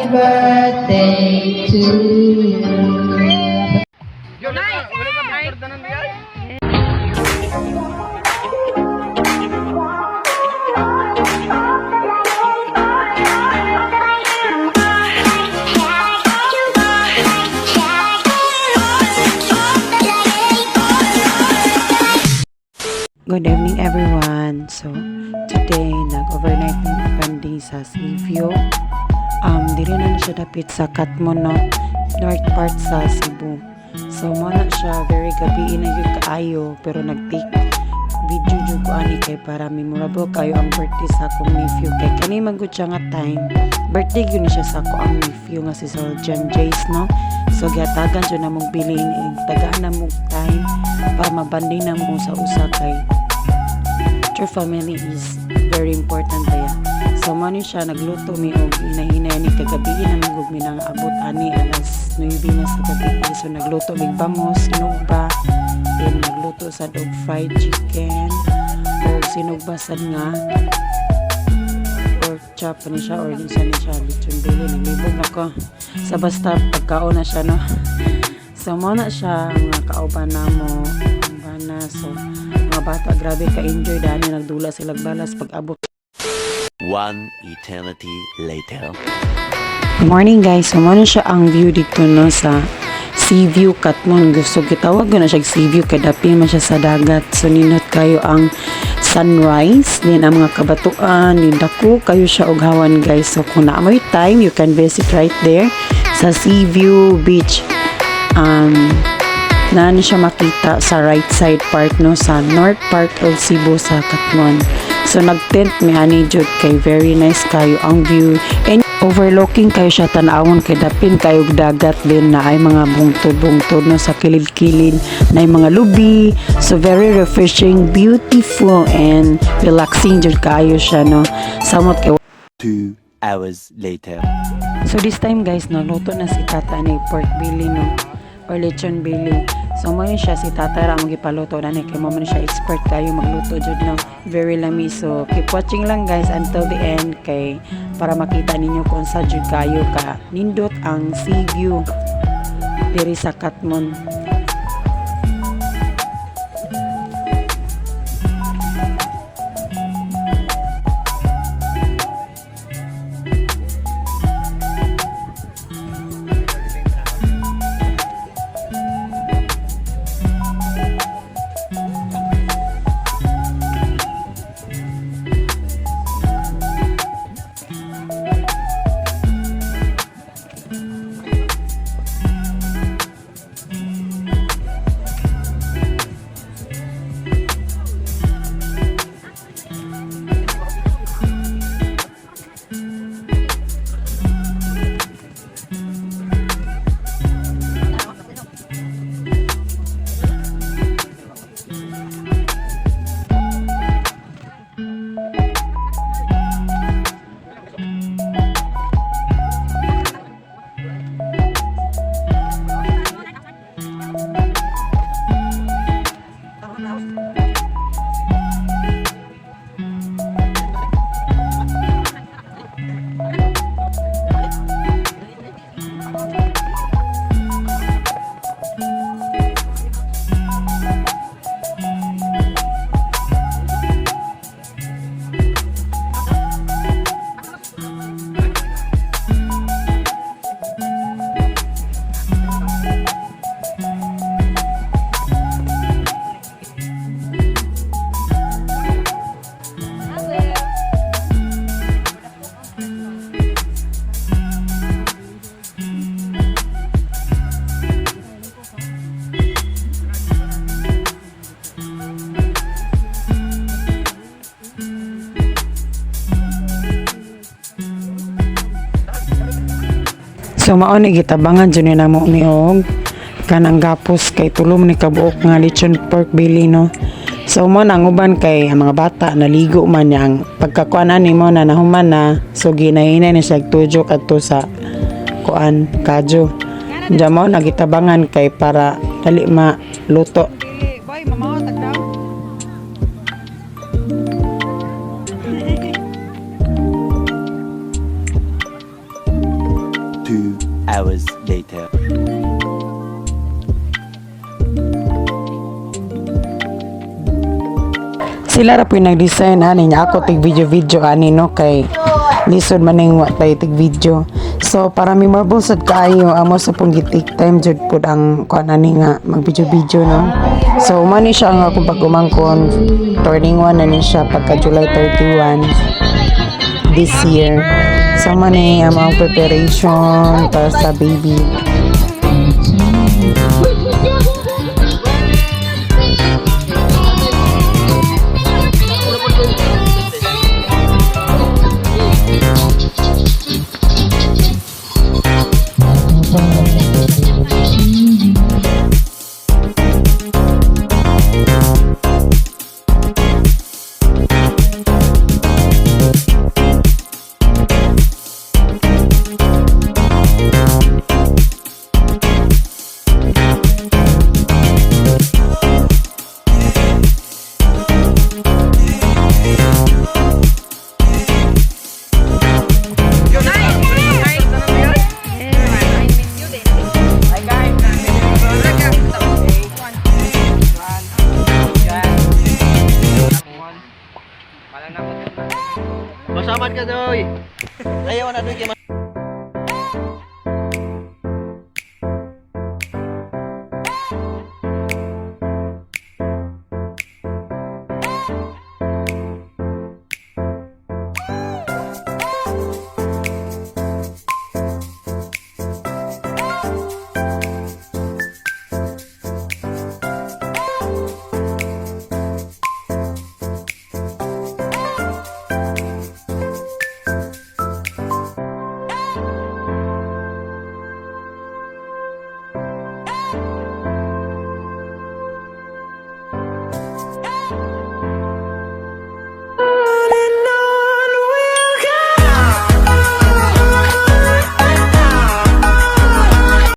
Birthday to you. Good evening, everyone. So today nag-overnight bonding sa Seaview. Diri na siya dapit sa Catmon, no, north part sa Cebu. So mo na siya, very gabi na gyud kaayo, pero nag-take video jud ko ani kay para memorable kayo ang birthday sa akong nephew, kay kani man gud siya nga time birthday gyud ni siya sa ako ang nephew nga si Soljan Jace, no. So gihatagan jud namong bilin, eh, tagaan na mong time para mabanding na mo sa usa kay your family is very important baya. So mo ni siya, nagluto mi og hinahinay ni kagabi na magug mi nang abot ani alas 9 na sa gabi. So nagluto mig bangos, sinugba, then nagluto sad og fried chicken o sinugba sad nga pork chop ni siya or unsa ni siya, lechon belly, naglibog na ko sa basta pagkaon na siya, no. So mo na siya, mga kauban namo ang bana. So mga bata, grabe ka enjoy dani, nagdula sila balas pag abot. One eternity later. Good morning, guys. So mo na siya ang view dito, no, sa Sea View Catmon. Gusto gitawag ko na siya Sea View kay dapit man siya sa dagat. So nindot kayo ang sunrise, din ang mga kabatuan, din dako kayo siya og hawan, guys. So kung naa mo'y time, you can visit right there sa Sea View Beach. Na ano siya makita sa right side part, no, sa north part of Cebu sa Catmon. So nag-tent mi ani jud kay very nice kayo ang view and overlooking kayo siya tan-awon kay dapin kayo og dagat, din na ay mga bungtod-bungtod, no, sa kilid-kilid na ay mga lubi. So very refreshing, beautiful and relaxing jud kayo siya, no. Samot kay 2 hours later. So this time, guys, no, luto na si tata ni pork belly, no, or lechon belly. So mo ni siya, si tata ra ang gipaluto na ni kay mo man siya expert kayo magluto jud, no. Very lami. So keep watching lang, guys, until the end kay para makita ninyo kung sa jud kayo ka nindot ang sea view diri sa Catmon. So mao ni gitabangan jud ni namo ni og kanang gapos kay tulo man ni kabuok nga lechon pork belly, no. So mo na ang uban kay ang mga bata naligo man niya ang pagkakuan ani mo na nahuman na, so ginahinay ni siya tudjok adto sa kuan kadyo. Diyan mo nagitabangan kay para dali maluto. Boy, mamaw, tagdaw. 2 hours later. Sila ra po yung nag-design ani niya, ako tig video video ani, no, kay lisod man ning wa tay tig video. So para memorable sad kaayo, amo sa pong gi-take time jud pud ang kuan ani nga mag video video, no. So man ni siya nga akong pag-umangkon, turning 1 na ni siya pagka July 31 this year. So man ni ang mga preparation para sa baby.